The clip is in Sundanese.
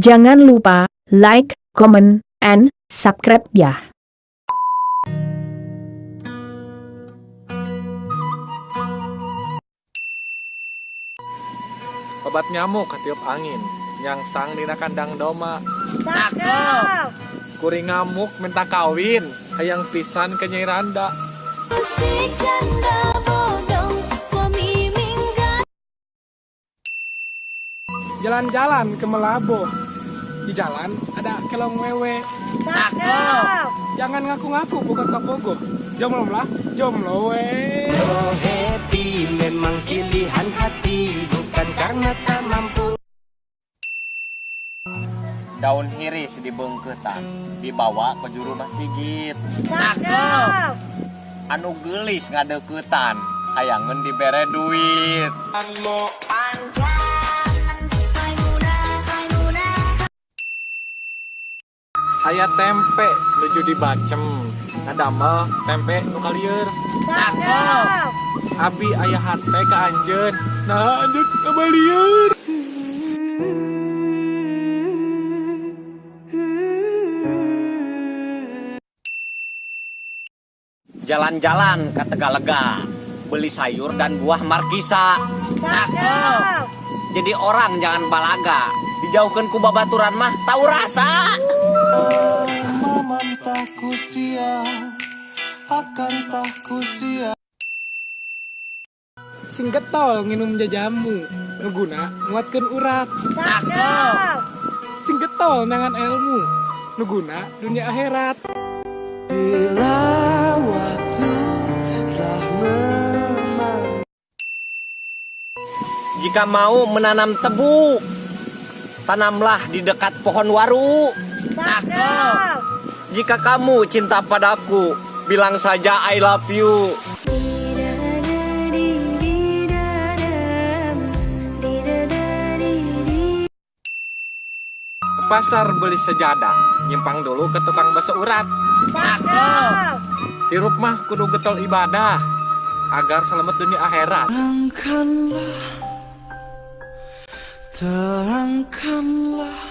Jangan lupa like, comment, and subscribe ya. Obat nyamuk katiup angin, nyangsang dina kandang domba. Cakep. Kuring ngamuk minta kawin, hayang pisan ke Nyai Randa. Si janda bodong, suami minggat. Jalan-jalan ke Meulaboh. Di jalan ada kelong wewe. Cakep. Jangan ngaku-ngaku bukan kabogoh. Jomblo lah, jomblo we. Oh happy memang pilihan hati, bukan karena tak mampu. Daun hiris dibeungkeutan, dibawa ke juru masigit. Cakep. Anu geulis ngadeuketan, hayangeun dibere duit. Aya tempe nuju dibacem, ngadamel tempe nu kalieur. Cakep. Abi aya hate ka anjeun, nah anjeun kabalieur. Jalan-jalan ke Tegalega, beli sayur dan buah markisa. Cakep. Jadi orang jangan balaga, dijauhkan ku babaturan mah tahu rasa. Mamam tak kusia, akan tak kusia. Sing getol nginum jajamu, nu guna nguatkeun urat. Cakep. Sing getol neangan ilmu, nu guna dunia akhirat. Bila waktu telah memang Jika mau menanam tebu, tanamlah di dekat pohon waru. Cakep. Jika kamu cinta padaku, bilang saja I love you. Ke pasar beli sejadah, nyimpang dulu ke tukang bakso urat. Cakep. Hirup mah kudu getol ibadah agar selamat dunia akhirat. Terangkanlah, terangkanlah.